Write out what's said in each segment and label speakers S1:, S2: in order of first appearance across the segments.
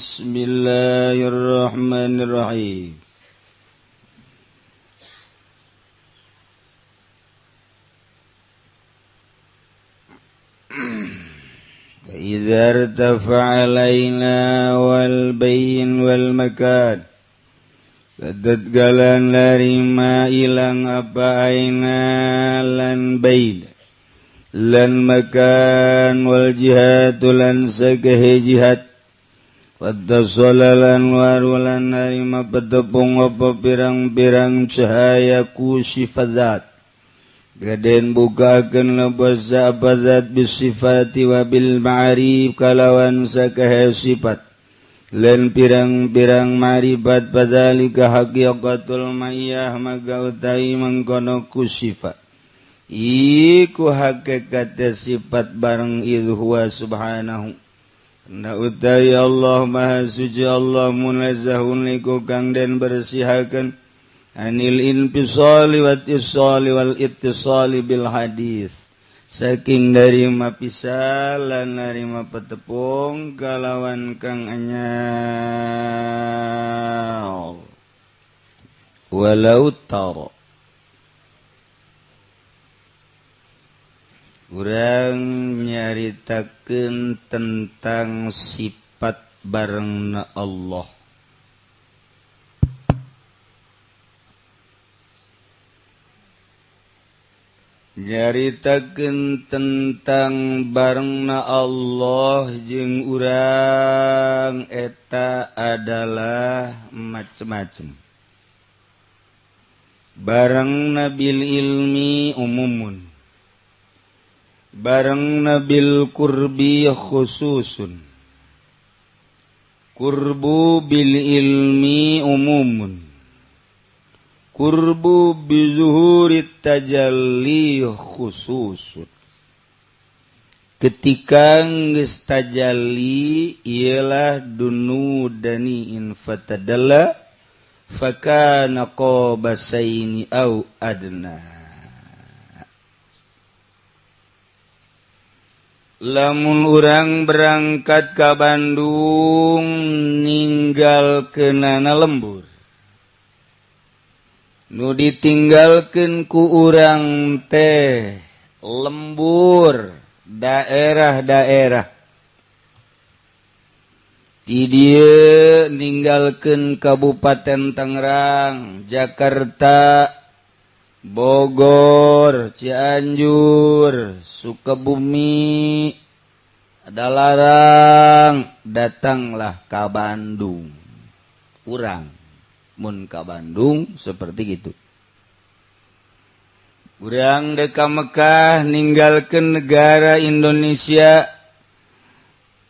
S1: Bismillahirrahmanirrahim. Idza irtafa'a alaina wal bayn wal makan Dadgalan larima ilang apa aina lan bayn lan makan wal jihad lan sagahe jihad Wadda lan warulan narima petepung apa pirang-pirang cahaya ku sifat zat Gaden bukakeun lebasa apa zat bisifati wa bil ma'arif kalawan sakahe sifat lan pirang-pirang ma'rifat padzalika haqiqatul mayyah maka utai mangkono ku sifat iku hakikat sifat bareng idh huwa subhanahu na utai Allah maha suci Allah munazzahun liku kang den bersihakeun anil infisali wat isali wal ittisali bil hadis saking dari mapisah lan narima petepung kalawan kang anyar walau tara urang nyaritakeun tentang sifat barengna Allah. Nyaritakeun tentang barengna Allah jeung urang eta adalah macem-macem. Barengna bil ilmi umumun, bareng nabil kurbi khususun, kurbu bil ilmi umumun, kurbu bizuhurit tajalli khususun. Ketika geus tajalli ialah dunu dani in fatadalla fakana qabasaini au adna. Lamun urang berangkat ka Bandung ninggalkeunana lembur, nu ditinggalkeun ku urang teh lembur daerah-daerah di dieu ninggalkeun Kabupaten Tangerang, Jakarta, Bogor, Cianjur, Sukabumi, Adalarang, datanglah ka Bandung. Urang mun ka Bandung seperti gitu. Urang dek ka Mekah ninggalkeun negara Indonesia,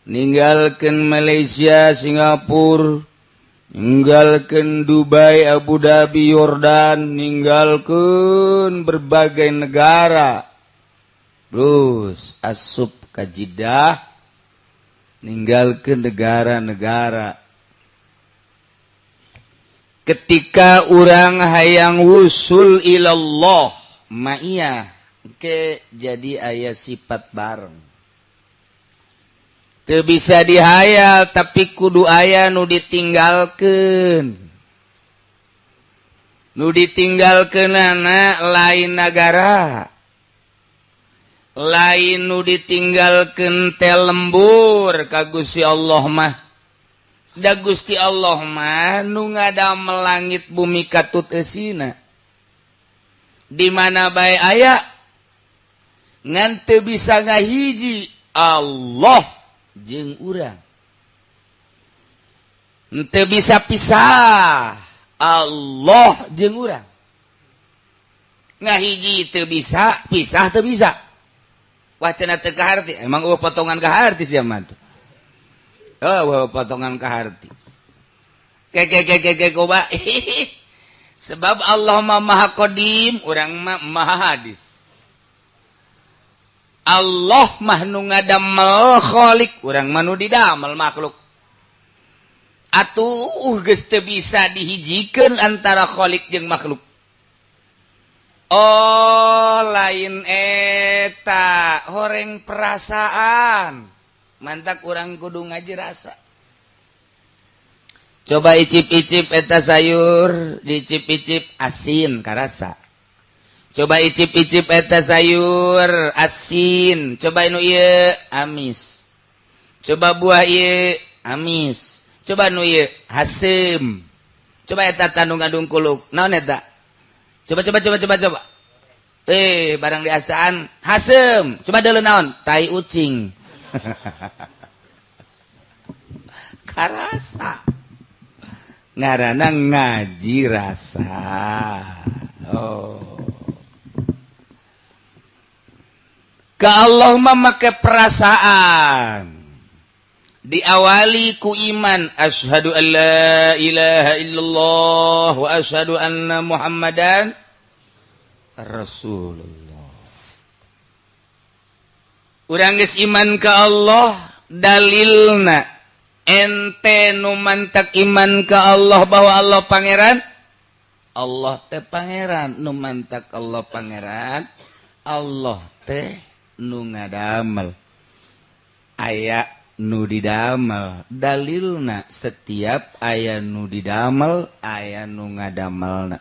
S1: ninggalkeun Malaysia, Singapura, ninggalkeun Dubai, Abu Dhabi, Yordan, ninggalkeun berbagai negara. Terus asup ka Jeddah, ninggalkeun negara-negara. Ketika urang hayang wusul ilallah ma'iyah ke jadi aya sifat bareng. Teu bisa dihayal tapi kudu aya nu ditinggalkeun. Nu ditinggalkeunana lain nagara, lain nu ditinggalkeun teh lembur ka Gusti Allah mah. Da Gusti Allah mah nu ngadamel langit bumi katut eusina. Di mana bae aya ngan teu bisa ngahiji Allah jeung urang. Henteu bisa pisah Allah jeung urang. Ngahiji teu bisa, pisah teu bisa. Wah cenah teu kaharti, emang eueuh potongan kaharti sia mah tuh. Oh, potongan kaharti. Ke ke ke ke coba. Sebab Allah mah maha qadim, urang mah maha hadis. Allah mah nu ngadamel khalik, urang mah nu didamel makhluk. Atuh geus teu bisa dihijikeun antara khalik jeung makhluk. Oh, lain eta horeng perasaan. Mantak urang kudu ngaji rasa. Coba icip-icip eta sayur, dicip-icip asin karasa. Coba icip-icip eta sayur asin, coba nu ieu amis. Coba buah ieu amis. Coba nu ieu haseum. Coba eta tandung ngadungkuluk. Naon eta? Coba, coba, coba, coba, coba. Eh, barang diasaan haseum. Coba deuleu naon? Tai ucing. Karasa. Ngaranna ngaji rasa. Oh. Ka Allah mah make perasaan. Diawali ku iman, asyhadu an la ilaha illallah wa asyhadu anna Muhammadan Rasulullah. Urang geus iman ka Allah, dalilna ente nu mantak iman ka Allah bahwa Allah pangeran. Allah teh pangeran, nu mantak Allah pangeran, Allah teh nu ngadamel. Aya nu didamel, dalilna setiap aya nu didamel, aya nu ngadamelna.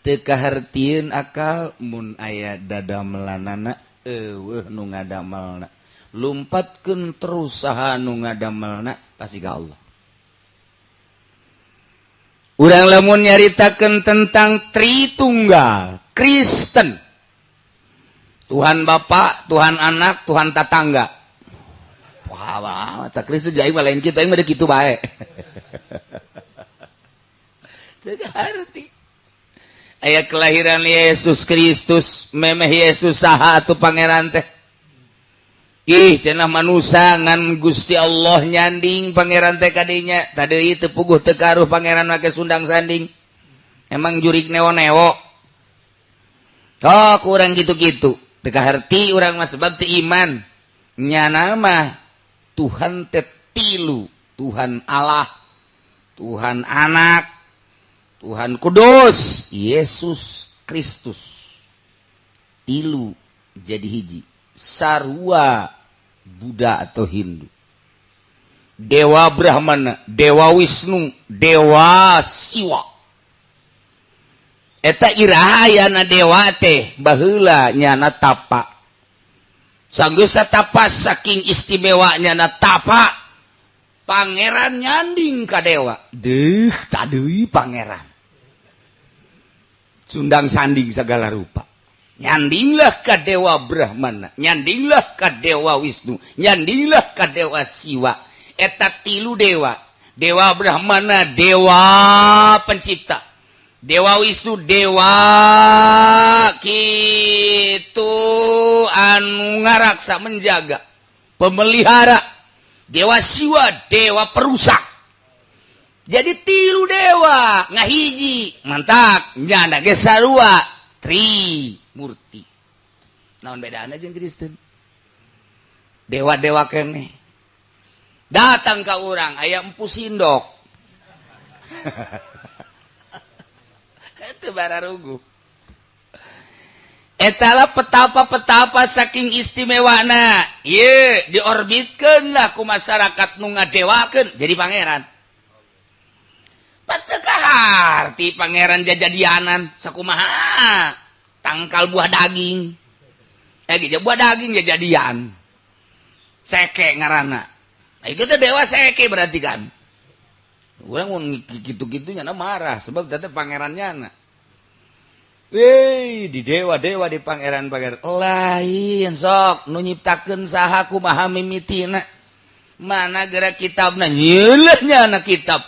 S1: Teu kahartieun akal mun aya dadamelanana eueuh nu ngadamelna. Lumpatkeun terus saha nu ngadamelna pasti ka Allah. Urang lamun nyaritakeun tentang Tritunggal Kristen, Tuhan Bapa, Tuhan Anak, Tuhan Tatangga. Wah, wah, cak Kristen aing mah lain kitu, aing mah kitu bae. Teu harti. Aya kelahiran Yesus Kristus, memeh Yesus saha atuh pangeran teh? Ih, cenah manusa ngan Gusti Allah nyanding pangeran teh kadinya. Tadi teu puguh teu karuh pangeran make sundang sanding. Emang jurik neo-neo. Oh, kurang gitu-gitu. Teu kaharti urang mah sebab teu iman. Nyana mah Tuhan teh tilu, Tuhan Allah, Tuhan Anak, Tuhan Kudus, Yesus Kristus. Tilu jadi hiji. Sarua Buddha atau Hindu. Dewa Brahmana, Dewa Wisnu, Dewa Siwa. Eta irahayana dewa teh baheula nyana tapa. Sanggeus tapa saking istimewanya na tapa, pangeran nyanding ka dewa. Deuh, tadeui pangeran. Sundang sanding segala rupa. Nyandinglah ka dewa Brahmana, nyandinglah ka dewa Wisnu, nyandinglah ka dewa Siwa. Eta tilu dewa. Dewa Brahmana dewa pencipta, Dewa Wisnu dewa kitu anu ngaraksa menjaga, pemelihara. Dewa Siwa dewa perusak. Jadi tilu dewa ngahiji, mantap nyana ge sarua tri murti. Naon bedana jeung Kristen? Dewa-dewa keneh datang ka urang aya Empu Sindok. Itu bararugu. Etalah petapa-petapa saking istimewana. Ye, diorbitkeun lah ku masyarakat nu ngadewakeun jadi pangeran. Pateu kaharti pangeran jajadianan sakumaha tangkal buah daging. Eh buah daging jajadian. Seke ngaranna. Nah, itu teh dewa seke berarti kan. Urang mun kitu-kitu nya marah sebab teh pangerannya na. Wih, di dewa-dewa di pangeran-pangeran lain sok nu nyiptakeun saha kumaha mimitina. Mana gerak kitabna nyeuleeh nyana kitab.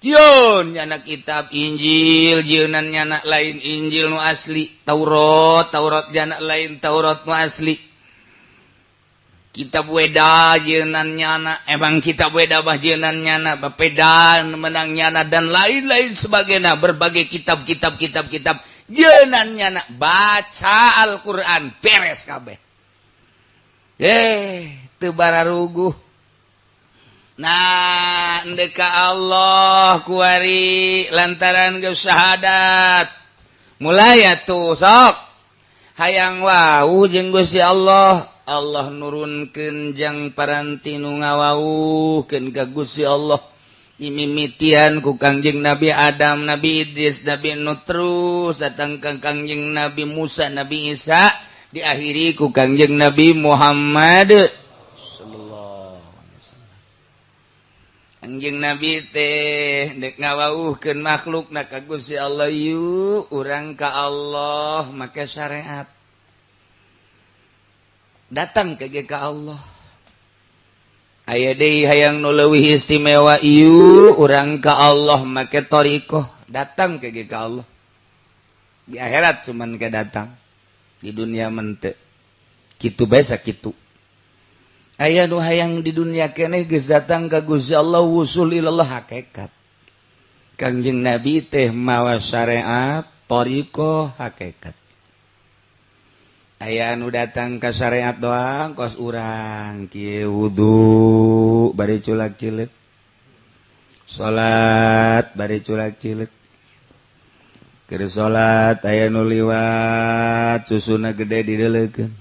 S1: Yeun nyana kitab Injil, jeunan nyana lain Injil nu asli, Taurat, Taurat nyana lain Taurat nu asli. Kitab Weda jeunan nyana, emang kitab Weda bah jeunan nyana, bapeda menang nyana dan lain-lain sebagainya, berbagai kitab-kitab kitab-kitab jeunan nyana, baca Al-Qur'an beres kabeh. Teu bararuguh. Nah, ndeka Allah kuari lantaran geus syahadat. Mulai atuh sok hayang wau jeung Gusti Allah. Allah nurunkeun jang paranti nu ngawauhkeun ka Gusti Allah. Mimitian ku Kangjeng Nabi Adam, Nabi Idris, Nabi Nuh, terus datang ka Kangjeng Nabi Musa, Nabi Isa, diakhiri ku Kangjeng Nabi Muhammad sallallahu alaihi wasallam. Kangjeng Nabi teh dek ngawauhkeun makhluk na ka Gusti Allah, yuk urang ka Allah make syariat, datang ke ka Allah. Aya deui hayang nu leuwih istimewa, ieu urang ka Allah make thoriqoh, datang ke ka Allah. Di akhirat cuman ke datang, di dunia mente kitu bae sakitu. Aya nu hayang di dunia keneh geus datang ka Gusti Allah, wusul ilallah, hakikat. Kangjeng Nabi teh mawa syariat, thoriqoh, hakikat. Aya anu datang ka syariat doang, kos urang kieu, wudu bari culak cilik, salat bari culak cilik. Keur salat aya nu liwat, susuna gede dideleukeun.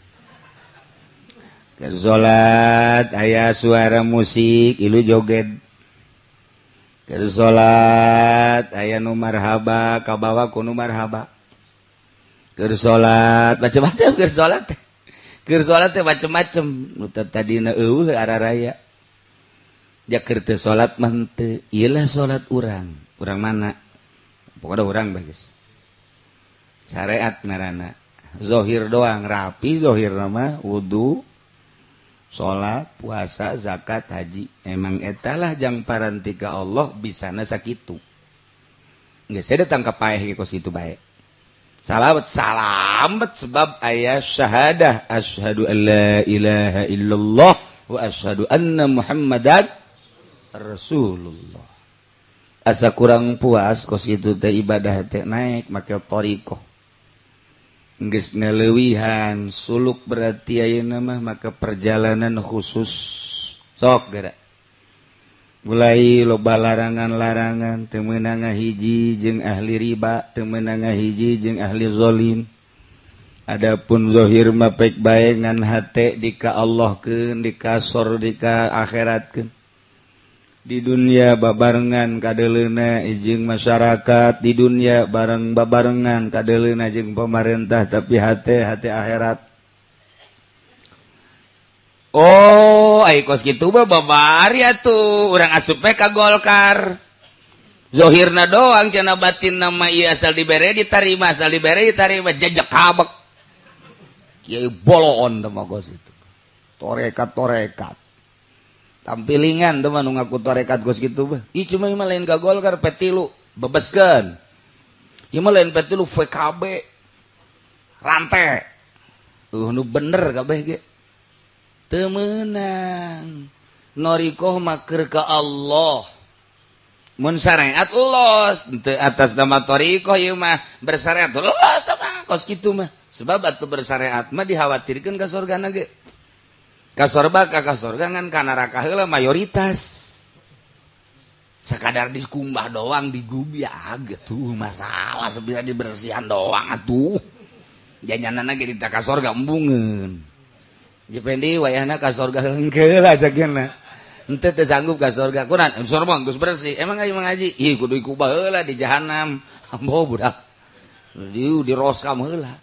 S1: Keur salat aya suara musik, ilu joget. Keur salat aya nu marhaba, kabawa ku nu marhaba. Keur salat macam-macam, keur salat teh, keur salat teh macam-macam nu tadina eueuh araraya. Ja keur teu salat mah henteu. Ieu lah salat urang. Urang mana? Pokoknya urang bagus. Syariat ngaranna. Zohir doang rapi, zohir nama wudu, salat, puasa, zakat, haji. Emang etalah jang parantika Allah bisana sakitu. Geus saya datang ka paeh kos kitu bae. Salamet, salamet, sebab aya syahadah, asyhadu an la ilaha illallah wa asyhadu anna Muhammadan Rasulullah. Asa kurang puas kos kitu teh ibadah teh, naik make thoriqoh. Geus ngaleuwihan suluk, berarti ayeuna mah maka perjalanan khusus. Sok geura mulai loba larangan-larangan, teu meunang ngahiji jeung ahli riba, teu meunang ngahiji jeung ahli zalim. Adapun zahir mah pek bae, ngan hate dika Allahkeun, dikasor, dika akhiratkeun. Di dunia babarengan kadeleuna jeung masyarakat, di dunia bareng babarengan kadeleuna jeung pemerintah, tapi hate hate akhirat. Oh, ai kos kitu mah babari atuh urang asup ka Golkar. Zohirna doang cenah, batin nama ieu asal dibere ditarima, asal dibere ditarima, jejek kabek. Kiai boloon teh mah kos itu. Torekat torekat. Tampilingan teh mah nu ngaku torekat kos kitu mah. Ih, cuma mah lain ka Golkar, P3 bebeskeun. Ieu mah lain P3, VKB. Rantai. Nu bener kabeh ge. Teu meunang. Thoriqoh maker ka Allah. Mun syariat los, teu atas nama thoriqoh ieu mah bersyariat los mah kos kitu mah. Sebab atuh bersyariat mah dikhawatirkeun ka surgana ge. Ka sorba ka sorga, ngan ka neraka heula mayoritas. Sekadar dikumbah doang, digubiag gitu masalah, sebenarnya dibersihan doang atuh. Janganana ge ka sorga embungeun. Jependi wayahna ka sorga hengkeul aja gena. Henteu, teu sanggup ka sorga. Kunaon? Sorga geus bersih. Emang ayo mengaji? Ih, kudu ikubah heula di jahanam. Ambo budak. Di roskam heula.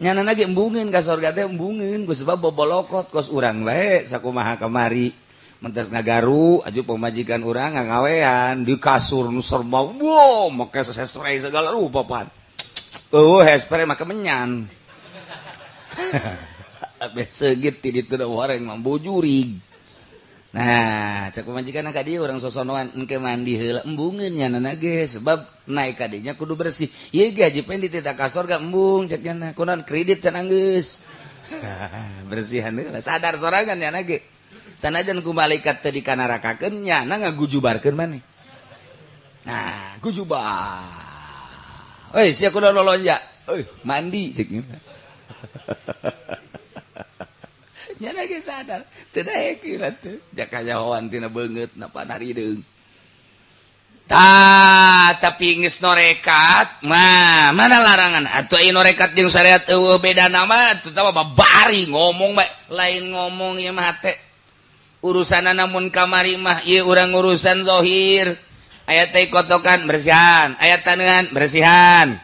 S1: Nyana lagi embungeun ka sorga teh embungeun ku sebab bobolokot kos urang bae sakumaha kamari. Mentas ngagaru aju pemajikan urang ngagawean di kasur nu serba, wow, make hairspray segala rupa pan. Oh, hairspray make menyan. Segit ti ditu da wareng mambu jurig. Nah, cek pamajikan ka dieu urang sosonoan, engke mandi heula, embungeun nya ge sebab naik ka dinya kudu bersih. Ieu ge Haji Pendi teh ka sorga embung cek nya, kunaon kredit can anggeus. Bersihan heula, sadar sorangan nya ge. Sanajan ku malaikat teh dikanarakakeun, nyana ngagujubarkeun maneh. Nah, gujubar. Euy, sia kudu lolonja. Euy, mandi cek nya. Nyana ge sadar, teu daek teh. Jaka nyahoan tina beungeut napa narideung. Tah, tapi geus norekat mah mana larangan atuh aya norekat jeung syariat eueuh beda nama atuh tah, babari ngomong bae, lain ngomong ieu mah hate. Urusan namun kamari mah ieu urang urusan zahir. Aya teh kotokan bersihan, aya taneuhan bersihan,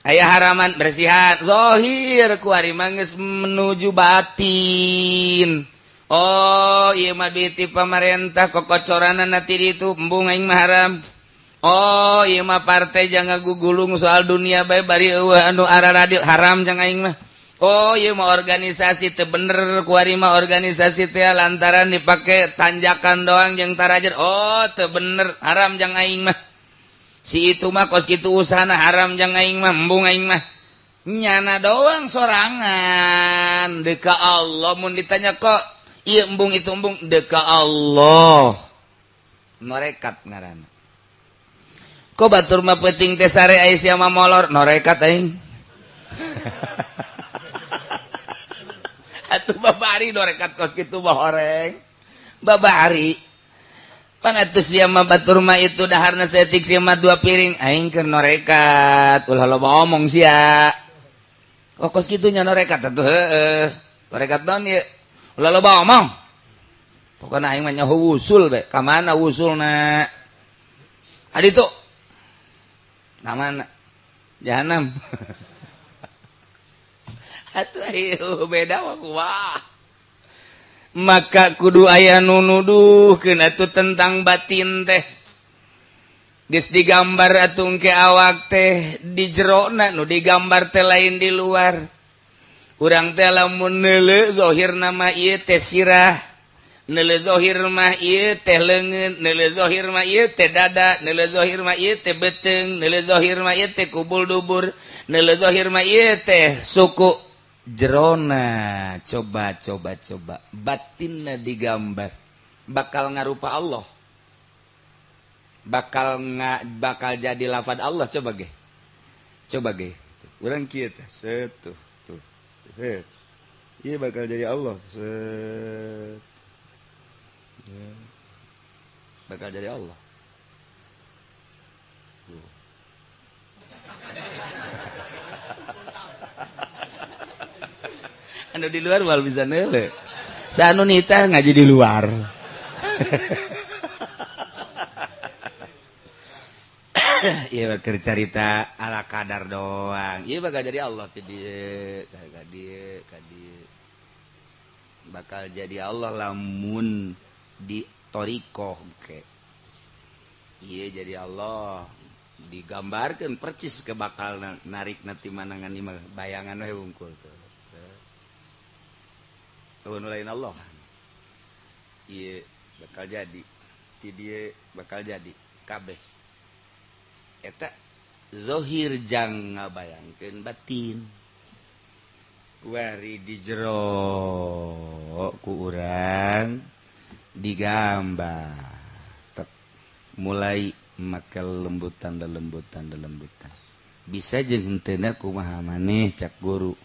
S1: aya haraman bersihan. Zahir kuari mah geus menuju batin. Oh, ieu mah duit ti pamarentah kokocoranna ti ditu, embung aing mah haram. Oh, ieu mah partai jangan gugulung soal dunia bae bari eueuh anu araradil, haram jang aing mah. Oh, ieu mah organisasi teu bener kuari mah organisasi teh lantaran dipake tanjakan doang jeung tarajer. Oh, teu bener, haram jang aing mah. Si itu mah kos kitu usahana, haram jang aing mah, embung aing mah. Nyana doang sorangan. Deka Allah mun ditanya kok ieu embung itu embung, deka Allah. Norekat ngaranna. Kok batur mah peuting teh sare aya sia mah molor, norekat aing. Atuh babari norekat kos kitu mah horeng. Babari. Pan atuh sia mah batur mah itu daharna saeutik sia mah 2 piring, aing keur norekat. Ulah loba omong sia. Kok kos kitu nya norekat atuh heueuh. Norekat naon ieu? Ulah loba omong. Pokona aing mah nyaho wusul be. Ka mana wusulna? Adi tuh. Namana jahanam. Atuh ayo beda mah kumaha. Maka kudu aya nu nuduhkeun atuh tentang batin teh. Geus digambar atuh ke awak teh di jerona, nu digambar teh lain di luar. Urang teh lamun neuleuh zahir nama ieu teh sirah, neuleuh zahir mah ieu teh leungeun, neuleuh zahir mah ieu teh dada, neuleuh zahir mah ieu teh beuteung, neuleuh zahir mah ieu teh kubul dubur, neuleuh zahir mah ieu teh suku. Jerona coba coba coba batinna digambar bakal ngarupa Allah, bakal bakal jadi lafad Allah. Coba ge, coba ge urang kieu teh set tuh tuh set ieu bakal jadi Allah, set ya. Bakal jadi Allah. Anu di luar wal bisa neuleuh. Saanu nita ngaji di luar. Ieu keur carita ala kadar doang. Ieu bakal jadi Allah ti dieu, ka dieu, ka dieu. Bakal jadi Allah lamun di thariqah ke. Ieu jadi Allah digambarkeun percis ke bakal narik nanti manangan ieu bayangan we wungkul tuh. Tuh lain Allah. Ieu bakal jadi ti dieu bakal jadi kabeh. Eta zahir jang ngabayangkeun batin. Kuari di jero ku urang digambar tek mulai make lembutan lembutan lembutan bisa jeung henteu kumaha maneh cak guru.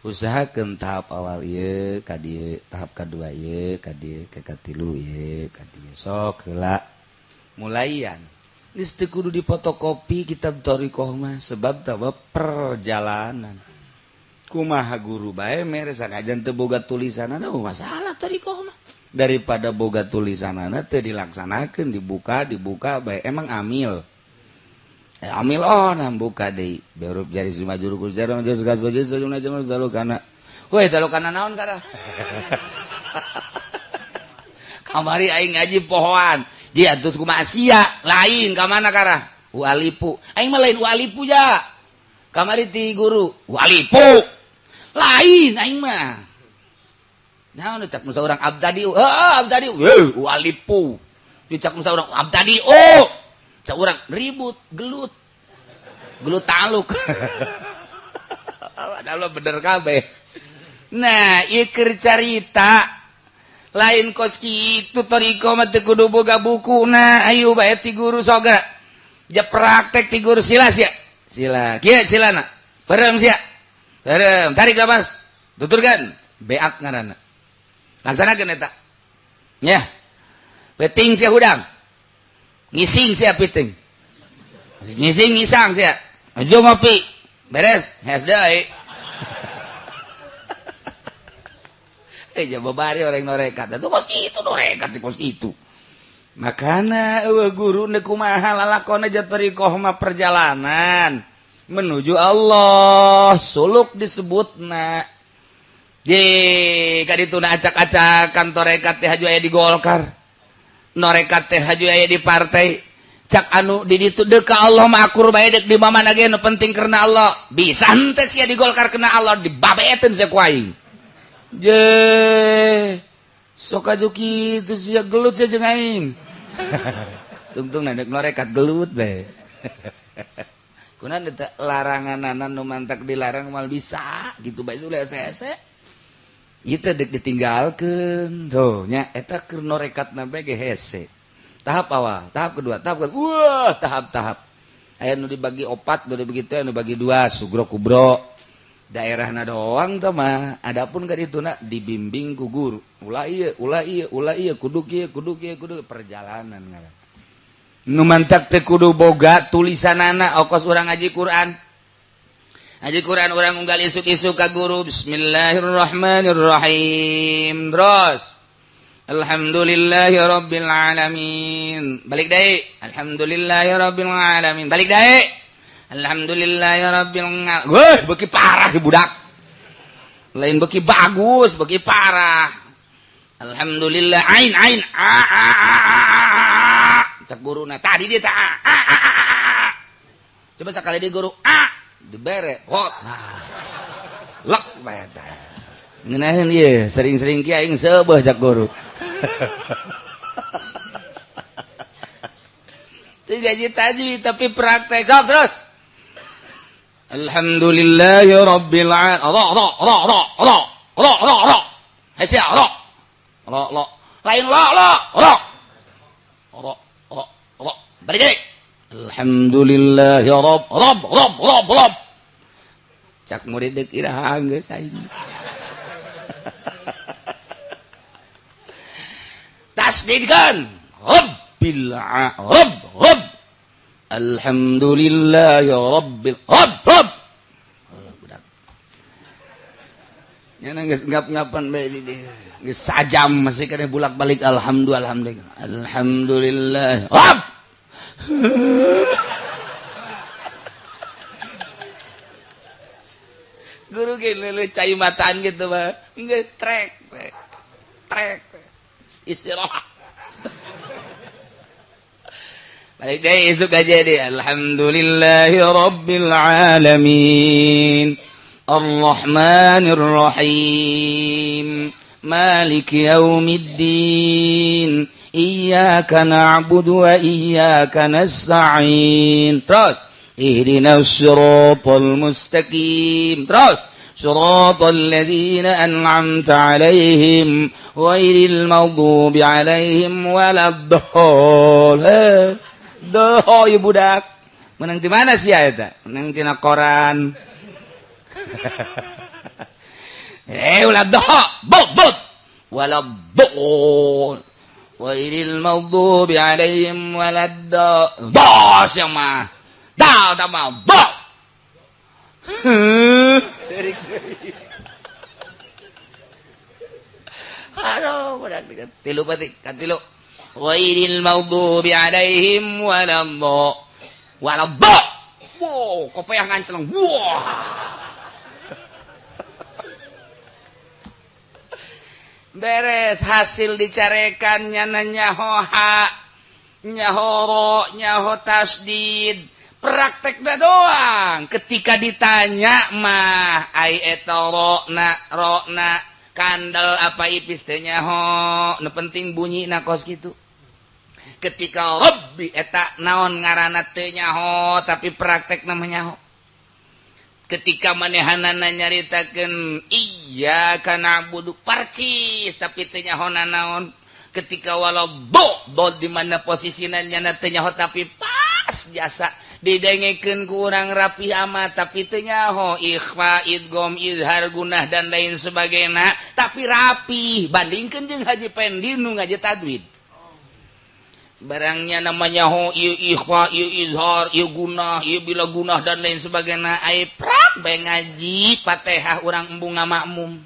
S1: Usahakeun tahap awal ieu ka dieu, tahap kadua ieu ka dieu, ka katilu ieu ka dieu, sok heula mulaian. Geus teu kudu dipotokopi kitab thariqah mah sebab tah perjalanan. Kumaha guru bae mere sanajan teu boga tulisanana masalah thariqah mah. Daripada boga tulisanana teu dilaksanakeun, dibuka dibuka bae emang amil. Amil oh nah buka deui berup jari si majur ku jarang geus gasoje sejumlah jam kana. Weh kana naon kana? Kamari aing ngaji pohoan. Ji atuh kumaha sia lain ka mana karah? Ualipu. Aing mah lain ualipu ja. Kamari ti guru ualipu. Lain aing mah. Naon cak musa urang abdadi? Heeh abdadi. Heuh ualipu. Cak musa urang abdadi. Oh. Cak urang ribut, gelut. Gelut taluk. Padahal bener kabeh. Nah, ieu keur carita lain kos kitu thariqah mah teu kudu boga bukuna. Ayo bae ti guru soga. Ja praktek ti guru sila sia. Sila. Kieu silana. Bareng sia. Bareng, tarik napas. Tuturkan. Beak ngaranna. Laksanakeun eta. Nya. Peuting sia hudang. Ngising sia piting. Ngising ngisang sia. Ajo ngopi. Beres, hes deui. Babari orang norekat itu kos itu norekat sih kos itu. Makana eueuh guru neuk kumaha lalakon aja thariqah mah perjalanan menuju Allah suluk disebutna. Ye kadituna acak-acakan torekat teh haju aya di Golkar. Norekat teh haju aya di partai. Cak anu di ditu deuk ka Allah mah akur bae deuk di mana ge nu penting karena Allah. Bisa henteu sia di Golkar kena Allah dibabeeteun sia ku aing. Je sok aju kitu sia gelut sia jeung aing. Tungtung deuk norekat gelut bae. Kunaon teh laranganana nu mantak dilarang moal bisa gitu bae ulah hese. Ieu teh deuk ditinggalkeun tuh nya eta keur norekatna bae ge hese. Tahap awal, tahap kedua, tahap kedua. Wah, tahap-tahap. Aya nu dibagi opat, nu dibagi teh, nu dibagi dua, sugro kubro. Daerahna doang teh mah adapun ka dituna dibimbing ku guru ulah ieu ulah ieu ulah ieu kudu kieu kudu kieu kudu perjalanan ngaran nu mantak teh kudu boga tulisanana okos urang ngaji Quran urang unggal isuk-isuk ka guru bismillahirrahmanirrahim terus alhamdulillahirabbil alamin balik deui alhamdulillahirabbil alamin balik deui alhamdulillah ya rabbil alamin. Wah, beuki parah budak. Lain beuki bagus, beuki parah. Alhamdulillah ain ain a a a a. Cak guruna tadi dia ta a a a a. Coba sakali di guru a dibere. Hot. Nah. Lek bae tah. Ngeunaheun ieu, sering-sering ki aing seubeuh cak guru. Teu gaji tajwid tapi praktek. Sok terus. Alhamdulillahi rabbil alamin. Ra ra ra ra ra ra ra ra. Hese ra. Ra ra. Lain la la ra. Ra ra ra. Balik deui. Alhamdulillahi rabb rabb rabb rabb rabb. Cak murid deuk iraha geus aing. Tasdidkeun. Rabbil rabb rabb. Alhamdulillahi rabbil rabb rabb. Budak. Nya geus ngap-ngapan bae di dieu. Geus sajam masih keneh bolak-balik alhamdulillah alhamdulillah. Alhamdulillah rabb. Guru ge leuleut cai mataan gitu mah. Geus trek. Trek. Istirahat. Balik deh isuk aja deh. Alhamdulillahi rabbil alamin. Arrahmanir rahim. Maliki yaumiddin. Iyyaka na'budu wa iyyaka nasta'in. Terus ihdinas siratal mustaqim. Terus siratal ladzina an'amta 'alaihim ghairil maghdubi 'alaihim waladdallin. Doh ieu budak. Menang di mana sih eta? Menang tina koran. Ulah doh, bot bot. Waladdallin. Ghairil maghdubi 'alaihim waladdallin. Doh sia mah. Dal tambah bo. Serik deui. Aduh, budak tilu batik, katilu. Ghairil maghdubi 'alaihim waladdallin. Waladdallin. Wow, kopeah nganceleng. Wah. Beres hasil dicarekan nyana nyaho ha, nyaho ro, nyaho tasdid. Praktekna doang. Ketika ditanya mah ai eta ro na kandel apa ipis teh nyaho, nu penting bunyina kos kitu. Ketika rabbi eta naon ngaranna teu nyaho tapi praktekna mah nyaho. Ketika manehanana nyaritakeun iyyaka na'budu parcis tapi teu nyaho nanaon. Ketika walau do do di mana posisina nyana teu nyaho tapi pas jasa didengekeun ku urang rapi amat tapi teu nyaho ikhfa idgham izhar gunah dan lain sebagainya tapi rapi bandingkeun jeung Haji Pendi nu ngaji tajwid. Barangnya namanya ho ieu ikhfa ieu izhar ieu gunah ieu bila gunah dan lain sebagainya ai prak bae ngaji Fatihah urang embung ngamakmum.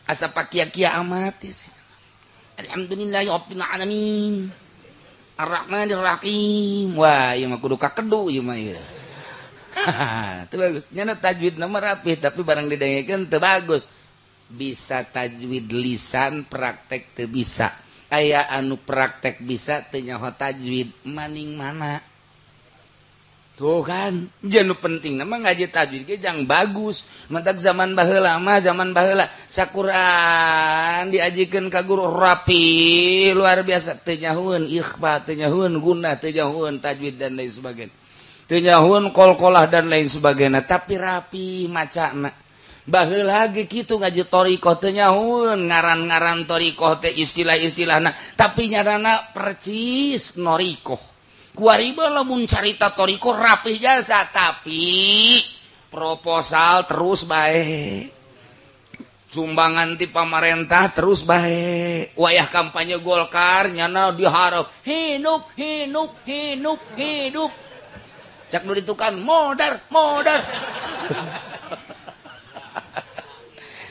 S1: Asa pakia-kia amat ya. Alhamdulillah rabbil alamin. Arrahmanir Rahim. Wah, ieu mah kudu kakedu ieu mah ieu. Itu bagus. Nyana tajwid nama rapi, tapi barang didengekeun teu bagus. Bisa tajwid lisan, praktek teu bisa. Aya anu praktek bisa teu nyaho tajwid, maning mana? Tuh kan, janu penting nama ngaji tajwid ge jang bagus. Mentak zaman baheula mah, zaman baheula sakuran diajikeun ka guru rapi luar biasa, teu nyahoeun ikhfa, teu nyahoeun gunah, teu nyahoeun tajwid dan lain sebagainya. Teu nyahoeun qalqalah dan lain sebagainya, tapi rapi macana. Baheula ge kitu ngaji thoriqoh teu nyahoeun ngaran-ngaran thoriqoh teh istilah-istilahna, tapi nyaranna percis noriqoh. Kuari lamun carita thoriqoh rapih jasa, tapi proposal terus baik, sumbangan ti pamarentah terus baik. Wayah kampanye Golkar nyana diharap hidup hidup hidup hidup, cak nu ditukan modar modar.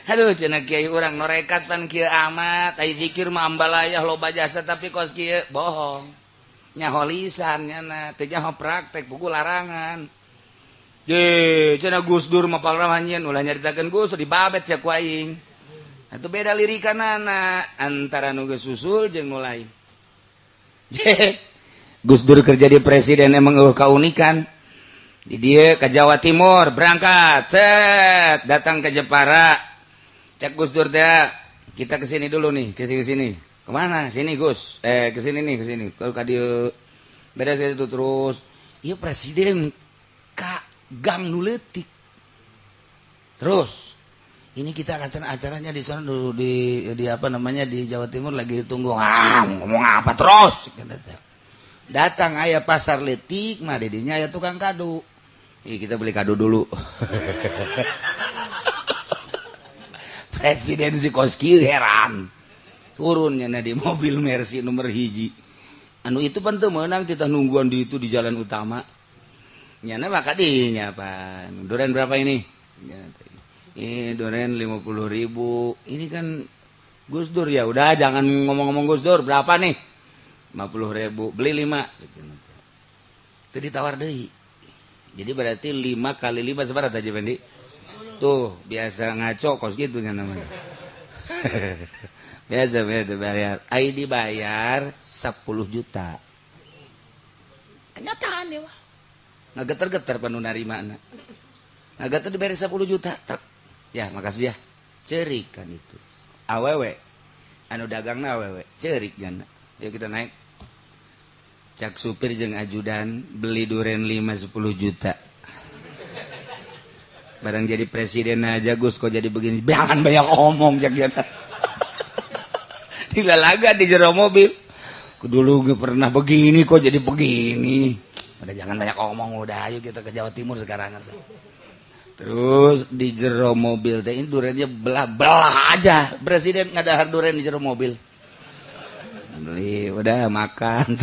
S1: Aduh cenah kiai urang norekat pan kieu amat, ai zikir mah ambalayah loba jasa, tapi kos kieu bohong. Nyaho lisan nyana teu nyaho praktek buku larangan. Ye cenah Gus Dur mah palramanyeun ulah nyaritakeun Gus dibabet sia ku aing. Atuh beda lirikanana antara nu geus susul jeung nu lain. Gus Dur kerja di presiden emang eueuh kaunikan. Di dieu ka Jawa Timur berangkat set datang ke Jepara. Cek Gus Dur teh, kita kesini dulu nih, kesini sini. Kemana? Sini Gus. Kesini nih, kesini. Kalau ka dieu beres itu terus. Ieu presiden ka gang nu leutik. Terus ini kita akan acaranya di sana dulu di apa namanya di Jawa Timur lagi ditunggu. Ah, ngomong apa terus? Datang aya pasar leutik mah didinya aya tukang kado. Ih, kita beli kado dulu. Presiden si Koski heran. Turunnya nah di mobil Mercy nomor hiji. Anu itu pan teu meunang kita nungguan di itu di jalan utama. Nyana mah kadinya pan. Duren berapa ini? Ini duren 50.000. Ini kan Gus Dur, ya udah jangan ngomong-ngomong Gus Dur, berapa nih? 50.000, beli 5. Itu ditawar deui. Jadi berarti 5 kali 5 seberapa aja Fendi? Tuh, biasa ngaco kos gitu namanya. Biasa biasa bayar. Ai dibayar 10 juta. Kenyataan ya wah. Ngageter-geter panu narimana. Ngageter dibayar 10 juta. Tek. Ya, makasih ya. Cerik kan itu. Awewe. Anu dagangna awewe. Cerik jana. Yuk kita naik. Cak supir jeung ajudan beli duren 5 10 juta. Barang jadi presiden aja Gus kok jadi begini. Jangan banyak omong cak jana. Dilalaga di jero mobil. Dulu gue pernah begini kok jadi begini. Udah jangan banyak omong, udah ayo kita ke Jawa Timur sekarang. Terus di jero mobil teh ini durennya belah-belah aja. Presiden ngadahar duren di jero mobil. Beli udah makan.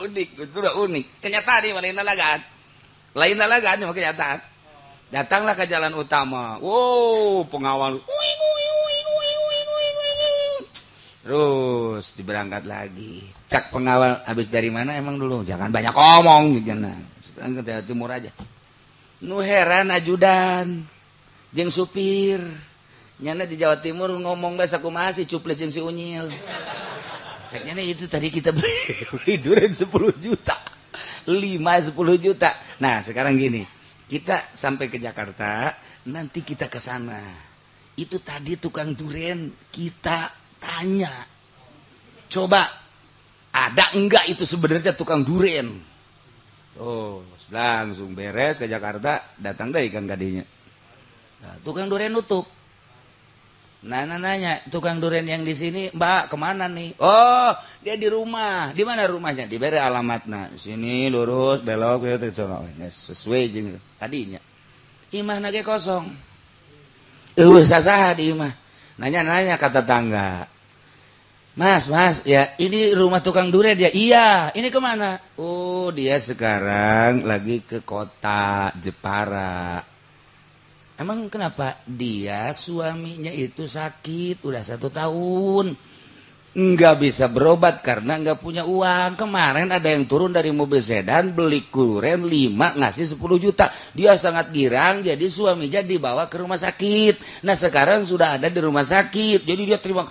S1: Unik, itu udah unik. Kenyataan nih lain lalagan. Lain lalagan mah kenyataan. Datanglah ke jalan utama. Wow, pengawal. Terus diberangkat lagi. Cak pengawal habis dari mana emang dulu? Jangan banyak omong gitu nah. Sekarang ke Jawa Timur aja. Nu heran ajudan jeung supir. Nyana di Jawa Timur ngomong bahasa kumaha sih cuplis jeung si Unyil. Caknya itu tadi kita beli duren 10 juta. 5 10 juta. Nah, sekarang gini. Kita sampai ke Jakarta, nanti kita ke sana. Itu tadi tukang duren kita tanya. Coba ada enggak itu sebenarnya tukang duren? Oh, langsung beres ke Jakarta, datang deh ikan kadinya. Nah, tukang duren nutup. Nah, nanya tukang duren yang di sini, Mbak, kemana nih? Oh, dia di rumah. Di mana rumahnya? Diberi alamatna. Sini lurus, belok, gitu, sesuai jeung tadinya. Imah nage kosong. Eueuh sasaha di imah. Nanya-nanya kata tetangga. Mas, mas, ya ini rumah tukang duren ya? Iya, ini kemana? Oh, dia sekarang lagi ke kota Jepara. Emang kenapa? Dia suaminya itu sakit udah 1 tahun, nggak bisa berobat karena nggak punya uang. Kemarin ada yang turun dari mobil sedan beli kuren 5 ngasih 10 juta. Dia sangat girang, jadi suaminya dibawa ke rumah sakit. Nah sekarang sudah ada di rumah sakit. Jadi dia terima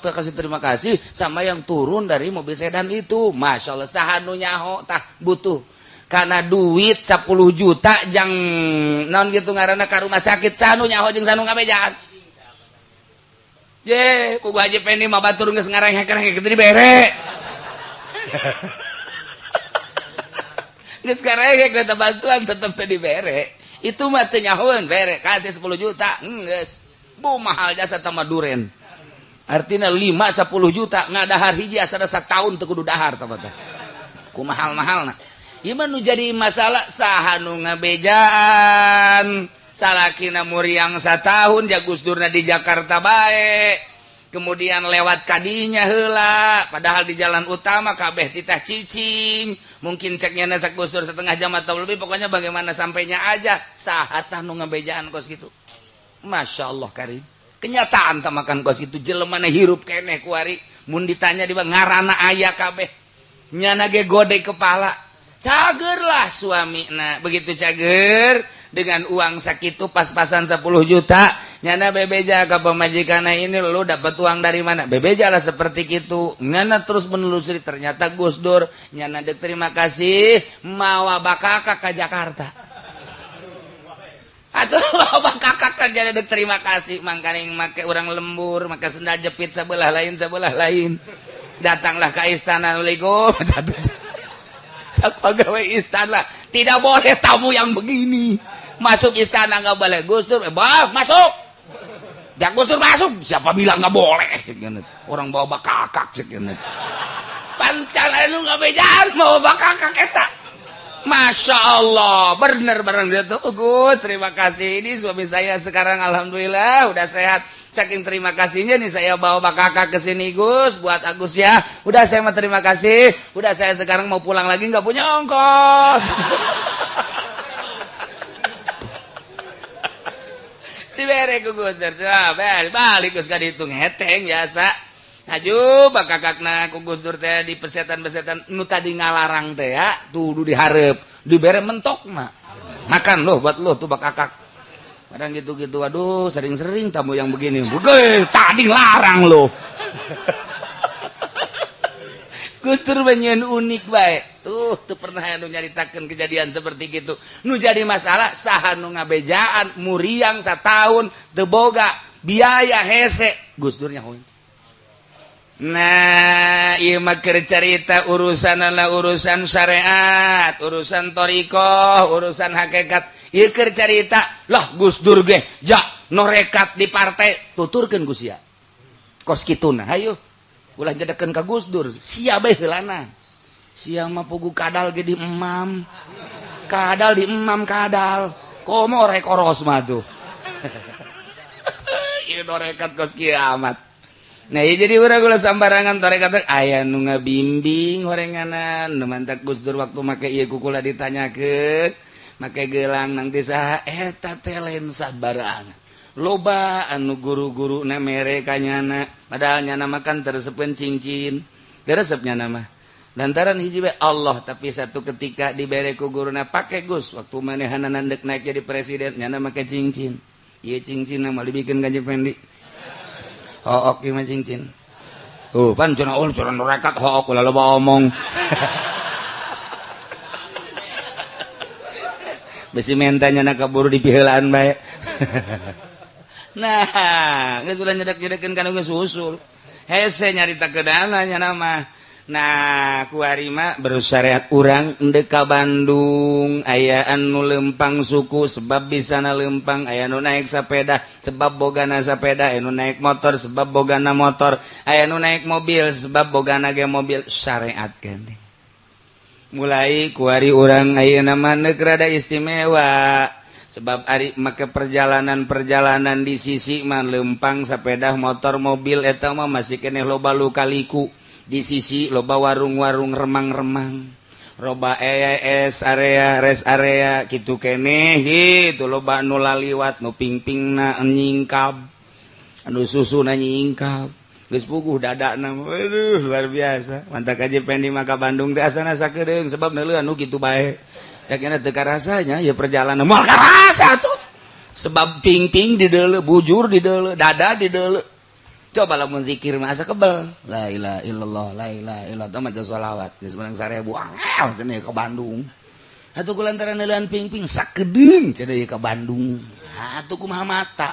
S1: kasih sama yang turun dari mobil sedan itu. Masya Allah, saha nu nyaho tah butuh. Karena duit 10 juta jang naon gitu ngaranna ka rumah sakit, saha nu nyaho jeung saha nu ngabejaan. Ye, ku Haji Pendi mah batur geus ngarengek-rengek kitu dibere. Geus ngarengek eta bantuan tetep teu dibere. Itu mah teu nyahoeun bere, kasih 10 juta, geus. Bu mahal jasa tama duren. Artinya 5 10 juta ngadahar hiji asana satahun teu kudu dahar tah teh. Ku mahal-mahalna. Ieu mah nu jadi masalah saha nu ngabejaan. Salakina muriang satahun ja Gus Durna di Jakarta bae, kemudian lewat kadinya heula padahal di jalan utama kabeh titah cicing, mungkin ceknya nasa Gus Dur setengah jam atau lebih, pokoknya bagaimana sampainya aja. Saha tah nu ngabejaan kos gitu. Masya Allah karim, kenyataan tah makan kos itu jelemana hirup keneh kuari mun ditanya di ngarana aya kabeh nyana ge gode kepala. Cager lah suami, nah begitu cager dengan uang sakitu pas-pasan 10 juta nyana bebeja ke pemajikanna, ini lu dapat uang dari mana? Bebeja lah seperti itu. Nyana terus menelusuri, ternyata Gus Dur. Nyana dek terima kasih mawa bakaka ke Jakarta atau mawa bakaka kerja dek terima kasih, mangkaning make urang lembur make sendal jepit sebelah lain sebelah lain, datanglah ke istana. Assalamualaikum. Pegawai istana, tidak boleh tamu yang begini masuk istana, nggak boleh. Gus Dur, bah, masuk. Ya Gus Dur masuk, siapa bilang nggak boleh? Orang bawa bakakak pancan lu nggak bejaan mau bakakak eta. Masya Allah, bener bareng dia tuh. Gus, terima kasih, ini suami saya sekarang alhamdulillah udah sehat. Saking terima kasihnya nih saya bawa bakakak ke sini Gus buat Agus ya. Udah saya mau terima kasih. Udah saya sekarang mau pulang lagi nggak punya ongkos. Dibere ku Gus Dur. Balik Gus ka ditu ngeteng biasa. Aju bakakakna ku Gus Dur teh di pesetan-pesetan nu tadi ngalarang teh ya, tuh dihareup, dibere mentokna. Makan loh buat lo tuh bakakak. Kadang gitu-gitu, aduh sering-sering tamu yang begini. Bukan, tadi larang loh. Gus Dur banyak unik baik. Tuh, tuh pernah anu nyaritakeun kejadian seperti gitu. Nu jadi masalah saha nu ngabejaan muriang satahun teu boga biaya hese. Gus Dur nyahoeun. Nah, ieu mah keur carita urusanana urusan syariat, urusan thoriqoh, urusan hakikat. Ieu keur carita, lah Gus Dur ge ja norekat di partai tuturkeun ku sia. Kos kituna, hayu. Ulah jedekeun ka Gus Dur, sia bae heulana. Sia mah pugu kadal ge di emam. Kadal di emam kadal. Komo rek oros mah tuh. Ieu norekat kos kiamat. Nah, ya jadi urang ulah sambarangan tarekat aya nu ngabimbing horenganan nu mantak Gus Dur waktu make ieu kukula ditanyakeun make gelang nang teh saha eta teh lain sabarangan. Loba anu guru-guru na mere ka nyana padahal nyana makan teresepeun cincin. Resep nyana mah. Lantaran hiji bae Allah, tapi satu ketika dibere ku guruna pake Gus waktu manehanna deuk naik jadi presiden nyana make cincin. Ieu cincin mah dibikeun ka Pendi. Hook ieu mah cincin. Tuh pan cenah oh cenah rekat hook ulah loba omong. Besi mentanya na kaburu dipiheulaan bae. Nah, geus ulah nyedek-nyedekeun kana geus usul. Hese nyarita keudana nya mah. Nah, kuari mah bersyariat urang endek ka Bandung aya anu lempang suku sebab bisana lempang, aya nu naik sepeda sebab bogana sepeda, aya nu naik motor sebab bogana motor, aya nu naik mobil sebab bogana ge mobil, syariat keneh. Mulai kuari urang ayeuna mah neuk rada istimewa sebab ari make perjalanan-perjalanan di sisi mah lempang sepeda motor mobil eta mah masih keneh loba lukaliku. Di sisi loba warung-warung remang-remang, Loba rest area, rest area gitu keneh gitu, loba nu laliwat, nu pingpingna nyingkab, anu susuna nyingkab, geus puguh dadana. Aduh, luar biasa. Mantap aja pendi maka Bandung teh asana sakedeung sebab neuleuan nu kitu bae. Cakina teu karasanya ya perjalanan, moal karasa tuh. Sebab pingping di deuleu, bujur di deuleu, dada di deuleu. Coba lamun zikir mah asa kebel. La ilaha illallah, la ilaha illallah, maca sholawat geus menang 1000 angel cenah ke Bandung. Atuh kulantaran neuleuan pingping sakedeung cenah ke Bandung. Atuh kumaha mata?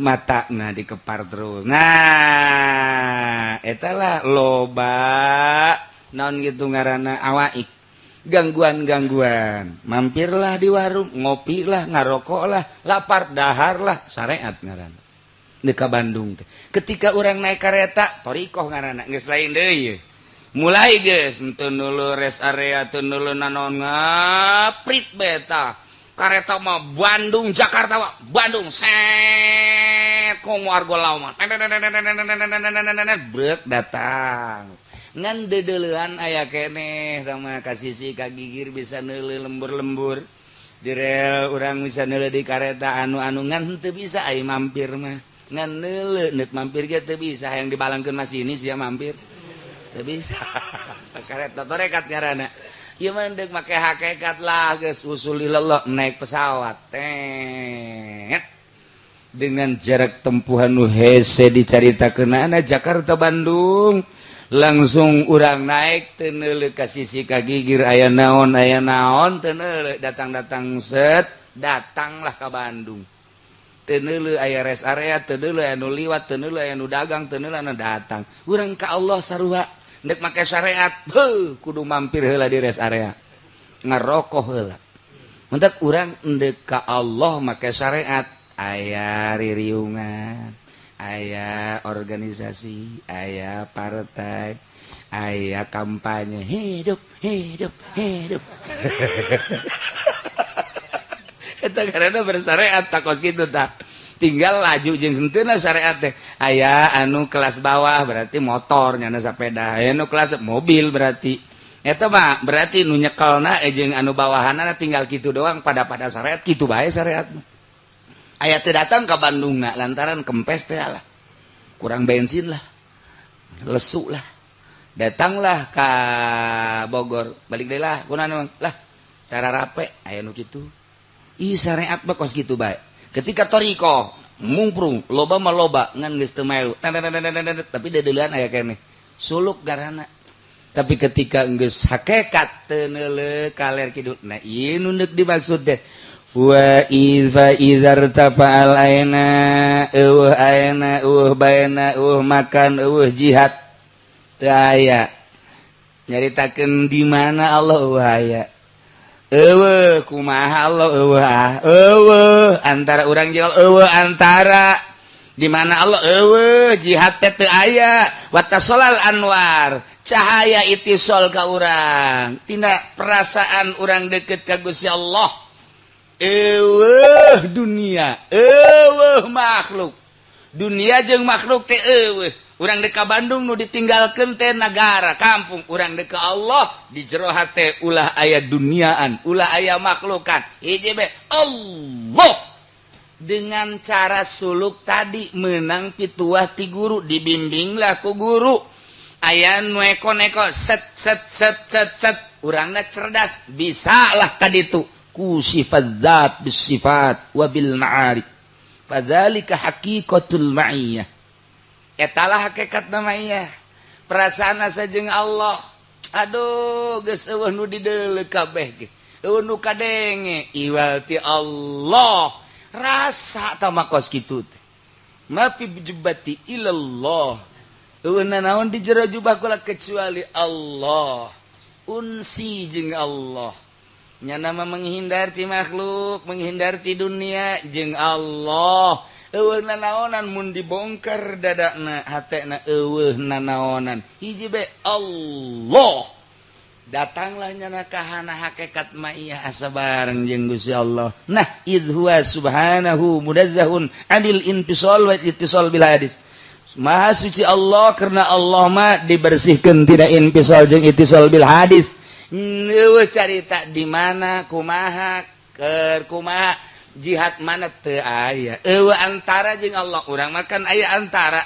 S1: Mata nah dikepar terus. Nah, eta lah loba naon gitu ngaranna awaik, gangguan-gangguan. Mampirlah di warung, ngopi lah, ngarokok lah, lapar, dahar lah, syariat ngaranna. Deka Bandung teh. Ketika orang naik kereta, thoriqoh ngaranna, geus lain deui. Mulai geus henteu neuleuh rest area, teu neuleuh nanaon, ngaprit beta. Kareta mah Bandung Jakarta mah Bandung set komo argo lawan. Brek datang. Ngan dedeleuan aya keneh sama ka sisi ka gigir, bisa neuleuh lembur-lembur di rel urang, bisa neuleuh di kareta anu-anu, ngan teu bisa ai mampir mah. Ngan neuleuh neuk mampir ge teu bisa, yang dibalangkeun masih ini sia mampir teu bisa. Kareta torekat ngaranna ieu mah. Deuk make hakikat lah, geus usul ilallah, naik pesawat tet dengan jarak tempuhan nu hese dicaritakeunana, Jakarta Bandung, langsung urang naik, teu neuleuh ka sisi ka gigir aya naon, aya naon, teu neuleuh. Datang-datang set, datanglah ke Bandung, teu neuleuh aya rest area, teu neuleuh aya nu liwat, teu neuleuh aya nu dagang, teu neuleuh anu datang. Urang ka Allah sarua, ndek make syariat, heuh, kudu mampir heula di rest area, ngerokok heula. Mentak urang ndek ka Allah make syariat, aya ririungan, aya organisasi, aya partai, aya kampanye, hidup, hidup, hidup. Eta karena bersyariat tak kos kitu tak. Tinggal laju jeung henteu syariat teh. Aya anu kelas bawah berarti motor nyana sepeda, aya anu kelas mobil berarti. Eta mah berarti nu nyekelna jeung anu bawahanna tinggal kitu doang, pada syariat kitu bae syariat. Aya teu datang ke Bandung na lantaran kempes teh lah, kurang bensin lah, lesu lah, datanglah ke Bogor, balik deui lah, kunaon lah, cara rape aya nu kitu. Ih, syariat mah kos kitu bae. Ketika thoriqoh mungprung loba mah loba, ngan geus teu melu, tapi dedeuleun aya keneh suluk garana. Tapi ketika geus hakikat, teu neuleuh kaler kidul. Nah, ieu nu deuk dimaksud teh wa idza izartafa'al aina, eueuh aina, eueuh baena, eueuh makan, eueuh jihad teu aya. Nyaritakeun di mana Allah, eueuh aya, eueuh kumaha Allah, eueuh ah, eueuh antara urang jeung eueuh antara di mana Allah, eueuh jihad teh teu aya. Watasholal anwar, cahaya itisol ka urang, tina perasaan urang deket ka Gusti Allah, eueuh dunia, eueuh makhluk, dunia jeung makhluk teh eueuh. Urang dek ka Bandung, nu ditinggalkeun teh nagara kampung. Urang dek ka Allah, di jero hate ulah aya duniaan, ulah aya makhlukan, hiji be Allah. Dengan cara suluk tadi menang pituah ti guru, dibimbinglah ku guru, aya nu eko-neko, set set set set set, urangna cerdas, bisa lah tadi itu ku sifat zat bis sifat wa bil ma'arif, fadzalika haqiqatul ma'iyah. Etalah hakikat namanya perasaan asa jeung Allah. Aduh, geus eueuh nu dideuleu kabeh ge, eueuh nu kadenge iwal ti Allah, rasa tah kos kitu teh. Ma fi jubbati ilallah, eueuh nanaon di jero jubah kula kecuali Allah, unsi jeung Allah. Nyana mah menghindar ti makhluk, menghindar ti dunia jeung Allah. Eueuh nanaonan mun dibongkar dadakna, hatena, eueuh nanaonan, hiji be Allah. Datanglah nyana kahana hakikat ma'iyah, asa bareng jeung Gusti Allah. Nah, idh huwa subhanahu munazzahun anil infisal wa ittisal bil hadis. Maha suci Allah karena Allah mah dibersihkan tidak infisal jeung ittisal bil hadis. Euweuh carita di mana, kumaha, keur kumaha, jihad mana, teu aya. Euweuh antara jeung Allah. Urang makan aya antara,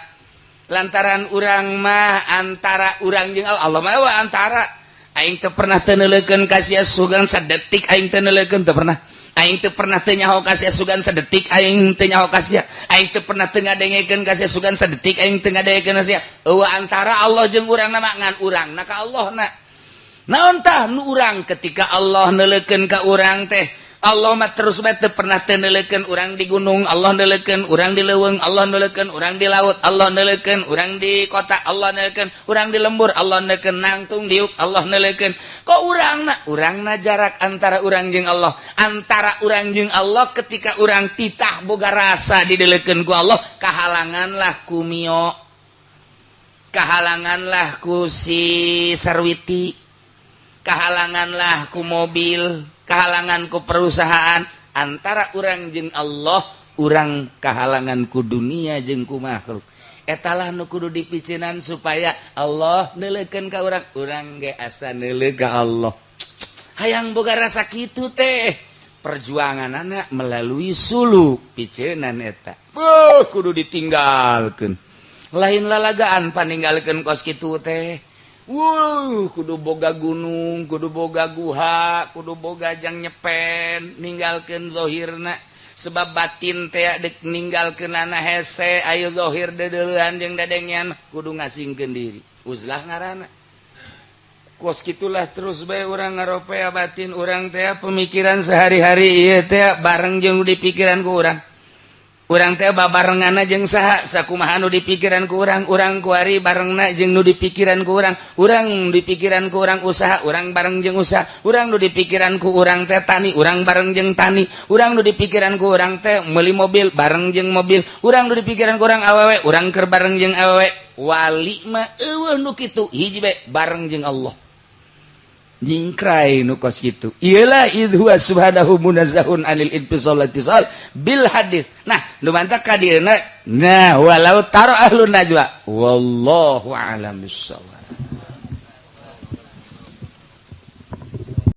S1: lantaran urang mah antara urang jeung Allah, Allah mah euweuh antara. Aing teu pernah teu neuleukeun ka sia sugan sadetik, aing teu neuleukeun, teu pernah. Aing teu pernah teu nyaho ka sia sugan sadetik, aing teu nyaho ka sia. Aing teu pernah teu ngadengekeun ka sia sugan sadetik, aing teu ngadengekeun ka sia. Euweuh antara Allah jeung urang na mah, ngan urang na ka Allah na. Naon tah nu urang ketika Allah neuleukeun ka urang teh? Allah mah terus bae, teu pernah teu neuleukeun. Urang di gunung, Allah neuleukeun. Urang di leuweung, Allah neuleukeun. Urang di laut, Allah neuleukeun. Urang di kota, Allah neuleukeun. Urang di lembur, Allah neuleukeun. Nangtung diuk, Allah neuleukeun. Kok urang na, urang na jarak antara urang jeung Allah, antara urang jeung Allah, ketika urang titah boga rasa dideulekeun ku Allah, kahalanganlah ku Mio, kahalanganlah ku si Sarwiti, kahalanganlah ku mobil, kahalangan ku perusahaan. Antara urang jeung Allah, urang kahalangan ku dunia jeung ku makhluk. Etalah nu kudu dipicinan supaya Allah neuleukeun ka urang, urang ge asa neuleuh ka Allah. Hayang boga rasa kitu teh, perjuangan anak melalui suluk, picenan eta. Buh, kudu ditinggalkeun, lain lalagaan paninggalkeun kos kitu teh. Wuh, kudu boga gunung, kudu boga guha, kudu boga jang nyepen, ninggalkeun zohirna, sebab batin teh dek ninggalkeun hese. Ayo zohir deudeulehan jeung dadengean, kudu ngasingkeun diri, uzlah ngaranna. Kos gitulah terus bae urang ngaropea batin urang teh, pemikiran sehari-hari ieu teh bareng jeung di pikiran ku urang. Urang teh babarenganna jeung saha, sakumaha nu dipikiran ku urang. Urang kuari barengna jeung nu dipikiran ku urang. Urang dipikiran ku urang usaha, urang bareng jeung usaha. Urang nu dipikiran ku urang teh tani, urang bareng jeung tani. Urang nu dipikiran ku urang teh meuli mobil, bareng jeung mobil. Urang nu dipikiran ku urang awewe, urang keur bareng jeung awewe. Wali mah euweuh nu kitu, hiji bae, bareng jeung Allah. Nyingkrai nu kos kitu. Iyalah, idh huwa subhanahu munazzahun anil infisal ittisal bil hadis. Nah, nu mantak ka dieuna. Nah, walau taro ahlun najwa, wallahu a'lam bissawab.